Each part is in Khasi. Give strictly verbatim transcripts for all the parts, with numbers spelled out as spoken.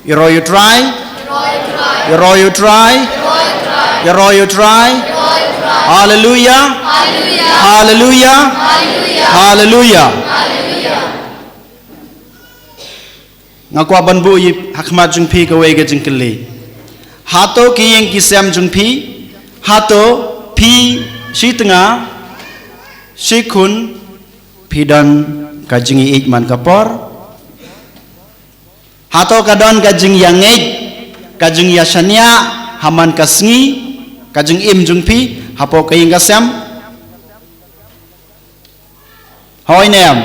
Ïaroh ïa u Trai. Ïaroh ïa u Trai. Ïaroh ïa u Trai. Haleluya. Haleluya. Haleluya. Nga kwah ban buh ïa ha khmat jong phi kawei ka jingkylli. Hato ki ïing ki sem jong phi, hato phi shi tnga, shi khun, phi don ka jingïeit man ka por? Hato ka don ka jingïangeit, ka jingïashaniah ha man ka sngi, ka jingim jong phi hapoh ka ïing ka sem? Hooid ne em?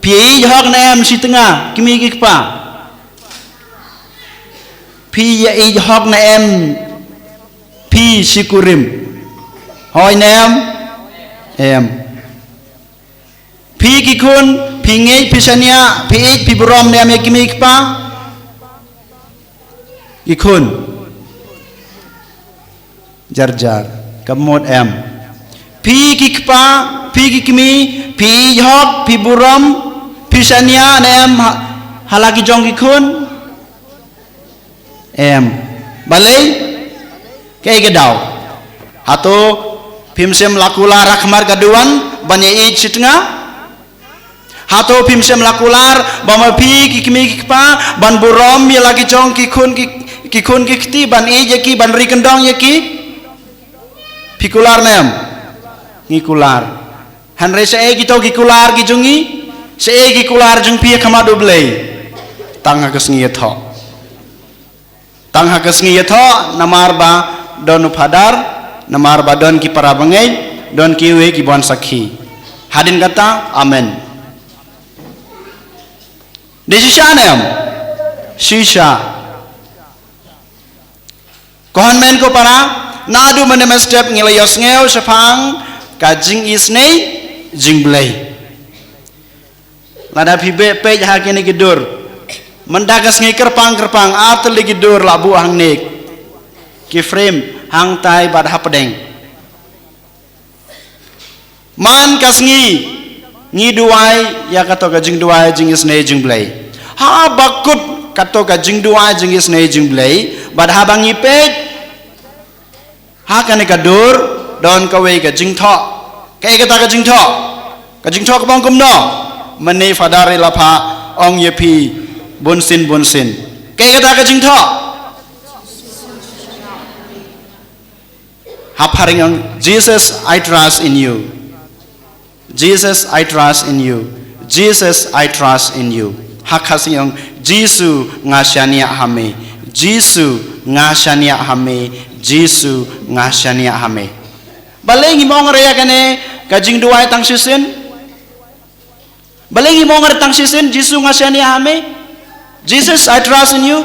Phi ïeit hok ne em shi tnga, kmie ki kpa? Phi ïeit hok ne em phi shi kurim? Hooid ne em? Em. Phi ki khun, phi ngeit, phi shaniah, phi ïeit, phi burom ne em ïa kmie ki kpa? Ki khun. Jar jar. Ka mut em. Phi ki kpa, phi ki kmie, phi ïeit hok, phi burom, phi shaniah ne em ha, ha la ki jong ki khun? Em. Balei? Kaei ka daw? Hato phim shym la kular ha khmat ka duwan ban ïeit shi tnga? Hato phim shym la kular ba ma phi ki kmie ki kpa ban burom ïa la ki jong ki khun ki, ki khun ki kti, ban ïeit ïa ki, ban ri kyndong ïa ki? Phi kular ne em? Ngi kular. Hynrei shaei kito ki kular ki jong ngi? Shaei ki kular jong phi ha khmat U Blei? Tang ha ka sngi ïathoh. Tang ha ka sngi ïathoh, namar ba don u phadar, namar ba don ki para bangeit, don kiwei ki ban sakhi. Hadien kata, amen. Dei shisha ne em? Shisha. Ko hynmen ko para, naduh mynne mynstep ngi la ïohsngew shaphang ka jingisynei jingblei. Lada phi beh peit ha kine ki dur, mynta ka sngi kyrpang kyrpang ar tylli ki dur la buh hangne, ki frame hangtai bad hapdeng. Man ka sngi ngi duwai ïa kato ka jingduwai jingisynei jingblei. Haba kut kato ka jingduwai jingisynei jingblei, bad haba ngi peit ha kane ka dur, don kawei ka jingthoh. Kaei kata ka jingthoh? Ka jingthoh ka ong kumno? Mynne phadar i la phah ong ïa phi bunsien bunsien. Kaei kata ka jingthoh? Ha Phareng ong, "Jesus, I trust in you. Jesus, I trust in you. Jesus, I trust in you." Ha Khasi ong, "Jisu, nga shaniah ha me. Jisu, nga shaniah ha me. Jisu, nga shaniah ha me." Balei ngim ong re ïa kane ka jingduwai tang shisien? Balei ngim ong re tang shisien, "Jisu, nga shaniah ha me"? "Jesus, I trust in you."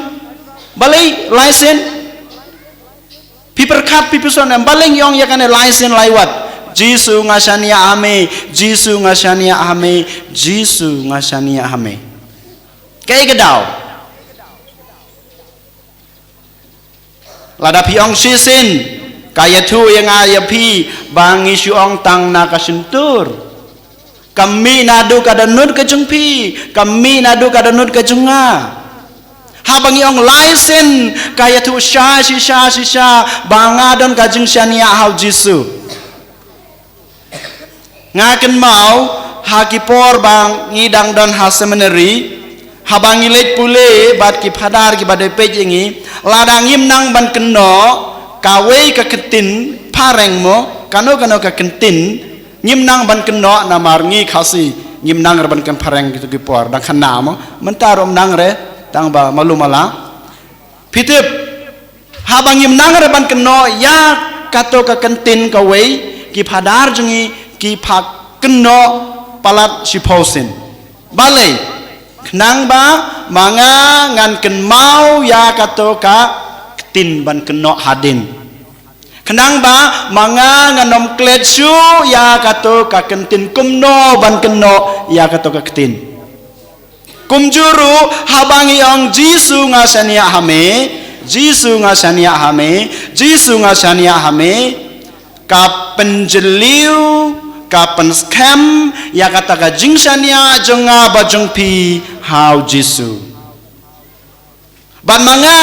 Balei lai sien? Phi pyrkhat, phi pyrshang em, balei ngi ong ïa kane lai sien lai wat? "Jisu, nga shaniah ha me. Jisu, nga shaniah ha me. Jisu, nga shaniah ha me." Kaei ka daw? Lada phi ong shisien, ka ïathuh ïa nga ïa phi ba ngi shu ong tang na ka shyntur. Ka mih naduh ka dohnud ka jong phi, ka mih naduh ka dohnud ka jong nga. Haba ngi ong lai sien, ka ïathuh shisha shisha ba nga don ka jingshaniah ha u Jisu. Nga kynmaw ha ki por ba ngi dang don ha seminary, haba ngi leit pule bad ki phadar kiba dei peit ïa ngi, lada ngim nang ban kynnoh kawei ka ktien Phareng mo, kano kano ka ktien, ngim nang ban kynnoh namar ngi Khasi ngim nang re ban kynnoh Phareng kito ki por, dang khynnah mo, mynta ruh ym nang re, tang ba malu mala. Phi tip, haba ngim nang re ban kynnoh ïa kato ka ktien kawei, ki phadar jong ngi ki phah kynnoh palat shiphew sien. Balei? Khnang ba ma nga ngan kynmaw ïa kato ka ktien ban kynnoh hadien. Khnang ba ma nga ngan ym klet shuh ïa kato ka ktien kumno ban kynnoh ïa kato ka ktien. Kumjuh ruh haba ngi ong, "Jisu, nga shaniah ha me, Jisu, nga shaniah ha me, Jisu, nga shaniah ha me," ka pynjylliew, ka pynskhem ïa kata ka jingshaniah jong nga bad jong phi ha u Jisu. Bad ma nga,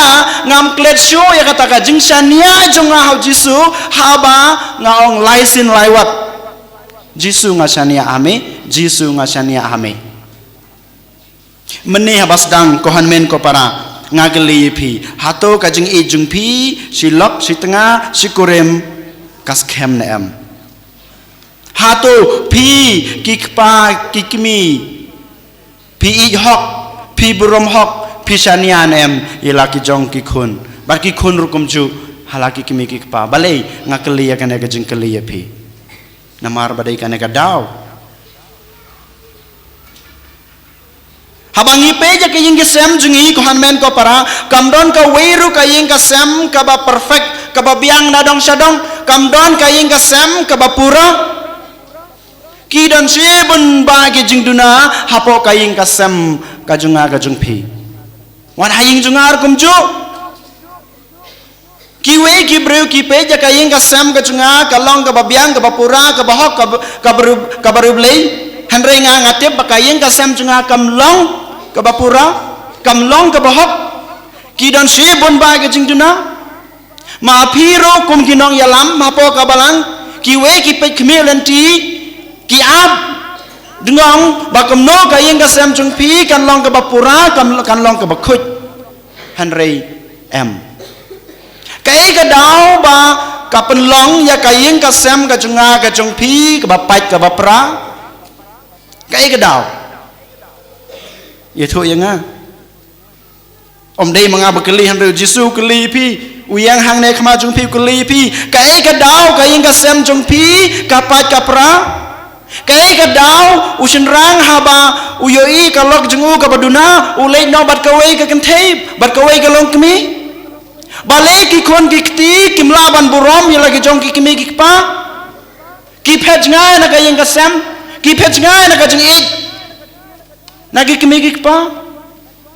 ngam klet shuh ïa kata ka jingshaniah jong nga ha u Jisu, haba nga ong lai sien lai wat, "Jisu, nga shaniah ha me, Jisu, nga shaniah ha me." Mynne haba sdang, ko hynmen ko para, nga kylli ïa phi, hato ka jingïeit jong phi shi lok, shi tnga, shi kurim ka skhem ne em? Hato phi, ki kpa ki kmie, phi ïeit hok, phi burom hok, phi shaniah ne em ïa la ki jong ki khun, bad ki khun ruh kumjuh ha la ki kmie ki kpa? Balei nga kylli ïa kane ka jingkylli ïa phi? Namar ba dei kane ka daw. Haba ngi peit ïa ka ïing ka sem jong ngi, ko hynmen ko para, kam don kawei ruh ka ïing ka sem kaba perfect, kaba biang na dong sha dong. Kam don ka ïing ka sem kaba pura. Ki don shibun bah ki jingduna hapoh ka ïing ka sem ka jong nga ka jong phi. Wat ha ïing jong nga ruh kumjuh. Kiwei ki briew ki peit ïa ka ïing ka sem ka jong nga ka long kaba biang, kaba pura, kaba hok, kaba, kaba riewblei. Hynrei nga, nga tip ba ka ïing ka sem jong nga kam long kaba pura, kam long kaba hok. Ki don shibun bah ki jingduna. Ma phi ruh kum ki nongïalam hapoh ka balang, kiwei ki peit khmih lynti, ki ap dngong ba kumno ka ïing ka sem jong phi kan long kaba pura, kan, kan long kaba khuid. Hynrei em. Kaei ka daw ba ka pynlong ïa ka ïing ka sem ka jong nga ka jong phi kaba pait kaba pra? Kaei ka daw? Ïathuh ïa nga. Ym dei ma nga ba kylli, hynrei u Jisu u kylli ïa phi. U ïeng hangne khmat jong phi u kylli ïa phi. Kaei ka daw ka ïing ka sem jong phi ka pait ka pra? Kaei ka daw u shynrang haba u ïohi ka lok jong u kaba duna, u leit noh bad kawei ka kynthei, bad kawei ka longkmie? Balei ki khun ki kti kim lah ban burom ïa la ki jong ki kmie ki kpa? Ki phet jngai na ka ïing ka sem, ki phet jngai na ka jingïeit na ki kmie ki kpa.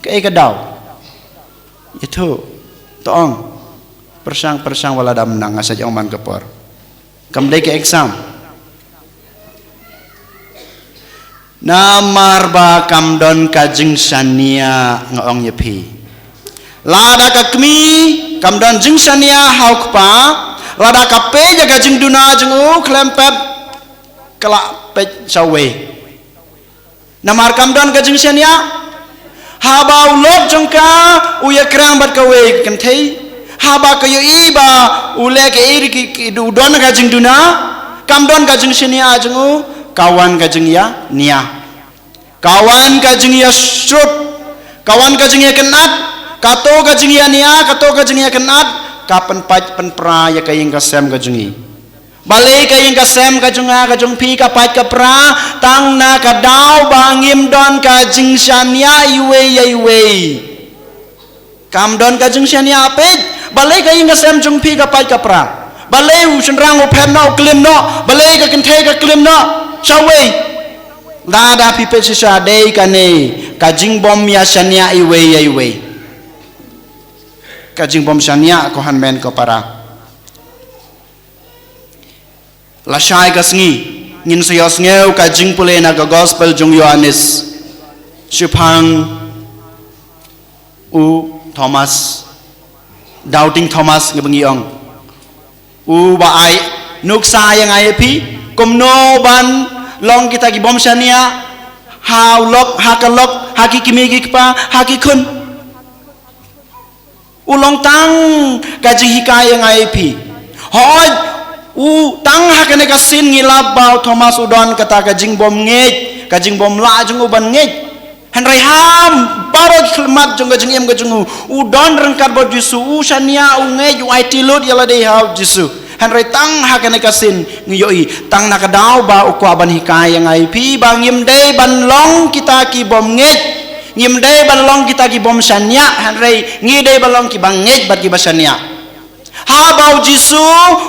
Kaei ka daw? Ïathuh, to ong. Pyrshang, pyrshang wat la dam nang, nga sa ong man ka por. Kam dei ka exam. Namar ba kam don ka jingshaniah, nga ong ïa phi. Lada ka kmie kam don jingshaniah ha u kpa, lada ka peit ïa ka jingduna jong u khlem pep, ka lah peit shawei. Namar kam don ka jingshaniah. Haba u lok jong ka u ïakren bad kawei ka kynthei, haba ka ïohi ba u leh kaei ruh ki, ki, u don ka jingduna, kam don ka jingshaniah jong u, ka wan ka jingïaniah, ka wan ka jingïasut, ka wan ka jingïakynad. Kato ka jingïaniah, kato ka jingïakynad ka pynpait pynpra ïa ka ïing ka sem ka jong ngi. Balei ka ïing ka sem ka jong nga ka jong phi ka pait ka pra? Tang na ka daw ba ngim don ka jingshaniah iwei ïa iwei. Kam don ka jingshaniah, peit. Balei ka ïing ka sem jong phi ka pait ka pra? Balei u shynrang u phet noh, u klim noh? Balei ka kynthei ka klim noh shawei? Lada phi peit shisha, dei kane ka jingbym ïashaniah iwei ïa iwei. Ka jingbym shaniah, ko hynmen ko para. Lashai ka sngi ngin sa ïohsngew ka jingpule na ka gospel jong u Ïoannis shaphang u Thomas, doubting Thomas, ngi ba ngi ong. U ba ai nuksa ïa nga ïa phi kumno ban long kita kibym shaniah ha u lok, ha ka lok, ha ki kmie ki kpa, ha ki khun. U long tang ka jinghikai ïa nga ïa phi. Hooid, u tang ha kane ka sien ngi lap ba u Thomas u don kata ka jingbym ngeit, ka jingbym lah jong u ban ngeit. Hynrei ha baroh ki khyllipmat jong ka jingim ka jong u, u don ryngkat bad u Jisu, u shaniah, u ngeit, u aiti lut ïa lade ha u Jisu. Hynrei tang ha kane ka sien ngi ïohi, tang na ka daw ba u kwah ban hikai ïa nga ïa phi ba ngim dei ban long kita kibym ngeit, ngim dei ban long kita kibym shaniah, hynrei ngi dei ban long kiba ngeit bad kiba shaniah. Haba u Jisu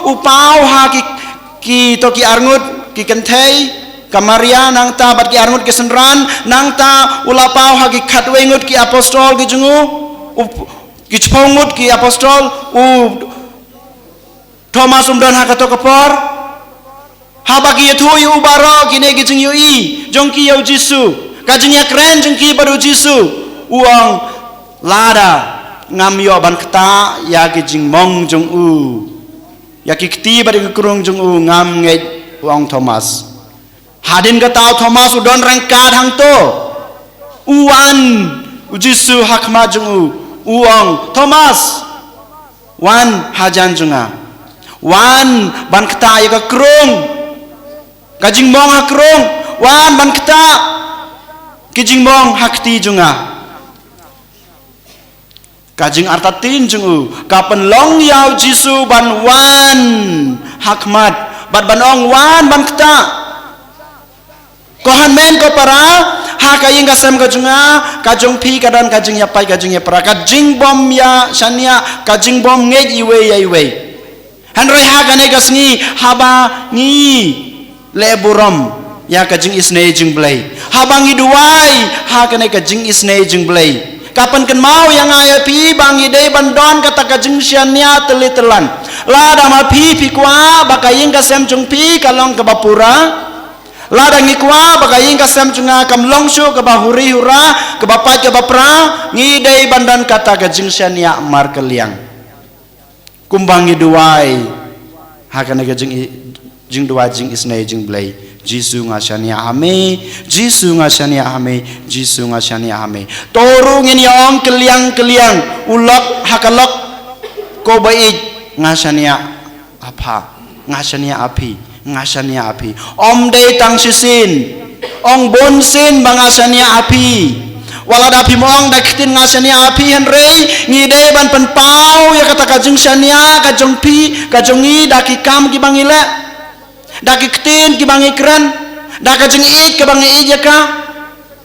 u paw ha ki, kito ki arngut ki kynthei, ka Maria nangta bad ki arngut ki synran, nangta u la paw ha ki khatwei ngut ki apostol ki jong u, u, ki shiphew ngut ki apostol, u Thomas um don ha kato ka por. Haba ki ïathuh ïa u baroh kine ki jingïohi jong ki ïa u Jisu, ka jingïakren jong ki bad u Jisu, u ong, lada ngam ïoh ban ktah ïa ki jingmong jong u, ïa ki kti bad ïa ki krung jong u ngam ngeit, u ong Thomas. Hadien kata u Thomas u don ryngkat hangto. U wan u Jisu ha khmat jong u, u ong, Thomas, wan hajan jong nga. Wan ban ktah ïa ka krung, ka jingmong ha krung. Wan ban ktah ki jingmong ha kti jong nga. Ka jingartatien jong u ka pynlong ïa u Jisu ban wan ha khmat bad ban ong, wan ban ktah. Ko hynmen ko para, ha ka ïing ka sem ka jong nga, ka jong phi ka don ka jingïapait ka jingïapra, ka jingbym ïa shaniah, ka jingbym ngeit iwei ïa iwei. Hynrei ha kane ka sngi haba ngi leh burom ïa ka jingisynei jong U Blei, haba ngi duwai ha kane ka jingisynei jong U Blei, ka pynkynmaw ïa nga ïa phi ba ngi dei ban don kata ka jingshaniah tylli tyllan. Lada ma phi phi kwah ba ka ïing ka sem jong phi ka long kaba pura, lada ngi kwah ba ka ïing ka sem jong nga kam long shuh kaba huri hura, kaba pait kaba pra, ngi dei ban don kata ka jingshaniah markylliang. Kumba ngi duwai ha kane ka jing, jingduwai jingisynei jong U Blei, Jisu nga shaniah ha me, Jisu nga shaniah ha me, Jisu nga shaniah ha me. To ruh ngin ïa ong kylliang kylliang, u lok ha ka lok, ko ba ïeit, nga shaniah ha pha, nga shaniah ha phi, nga shaniah ha phi. Ym dei tang shisien, ong bun sien ba nga shaniah ha phi. Wat lada phim ong da ki ktien nga shaniah ha phi, hynrei ngi dei ban pynpaw ïa kata ka jingshaniah ka jong phi, ka jong ngi, da ki kam kiba ngi leh, da ki ktien kiba ngi kren, da ka jingïeit kaba ngi ïeit ïa ka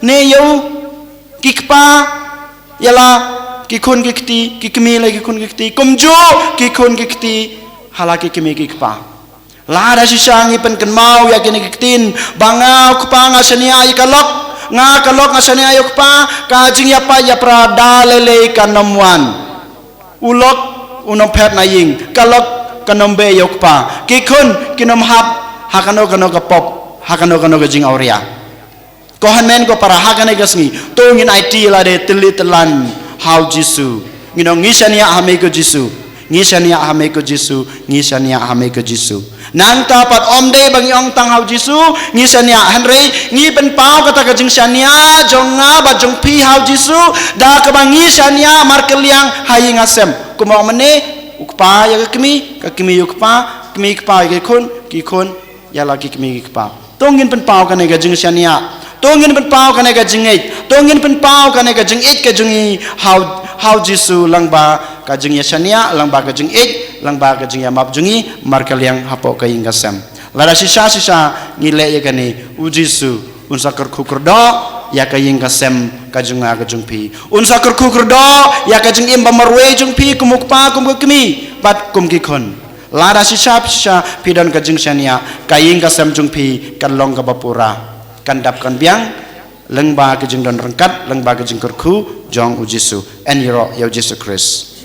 ne ïa u. Ki kpa ïa la ki khun ki kti, ki kmie la ki khun ki kti, kumjuh ki khun ki kti ha la ki kmie ki kpa. Lada shisha ngi pynkynmaw ïa kine ki ktien ba nga u kpa nga shaniah ïa ka lok, nga ka lok nga shaniah ïa u kpa, ka jingïapait ïapra da lei lei kan ym wan. U lok un ym phet na ïing, ka lok kan ym beh ïa u kpa, ki khun kin ym hap ha kano kano ka pop, ha kano kano ka jingawria. Ko hynmen ko para, ha kane ka sngi to ngin aiti lade tylli tyllan ha u Jisu. Ngin ong, ngi shaniah ha me ko Jisu, ngi shaniah ha me ko Jisu, ngi shaniah ha me ko Jisu. Nangta pat ym dei ba ngi ong tang ha u Jisu ngi shaniah, hynrei ngi pynpaw kata ka jingshaniah jong nga bad jong phi ha u Jisu da kaba ngi shaniah markylliang ha ïing ha sem. Kumba ong mynne, u kpa ïa ka kmie, ka kmie ïa u kpa, kmie kpa ïa ki khun, ki khun ïa la ki kmie ki kpa. To ngin pynpaw kane ka jingshaniah, to ngin pynpaw kane ka jingïeit, to ngin pynpaw kane ka jingïeit ka jong ngi ha u, ha u Jisu lyngba ka jingïashaniah, lyngba ka jingïeit, lyngba ka jingïamap jong ngi markylliang hapoh ka ïing ka sem. Lada shisha shisha ngi leh ïa kane, u Jisu un sa kyrkhu kyrdoh ïa ka ïing ka sem ka jong nga ka jong phi. Un sa kyrkhu kyrdoh ïa ka jingim ba marwei jong phi kum u kpa, kum ka kmie bad kum ki khun. Lada shisha shisha phi don ka jingshaniah, ka ïing ka sem jong phi kan long kaba pura, kan dap kan biang lyngba ka jingdon ryngkat, lyngba ka jingkyrkhu jong u Jisu. Yn ïaroh ïa u Jisu Khrist.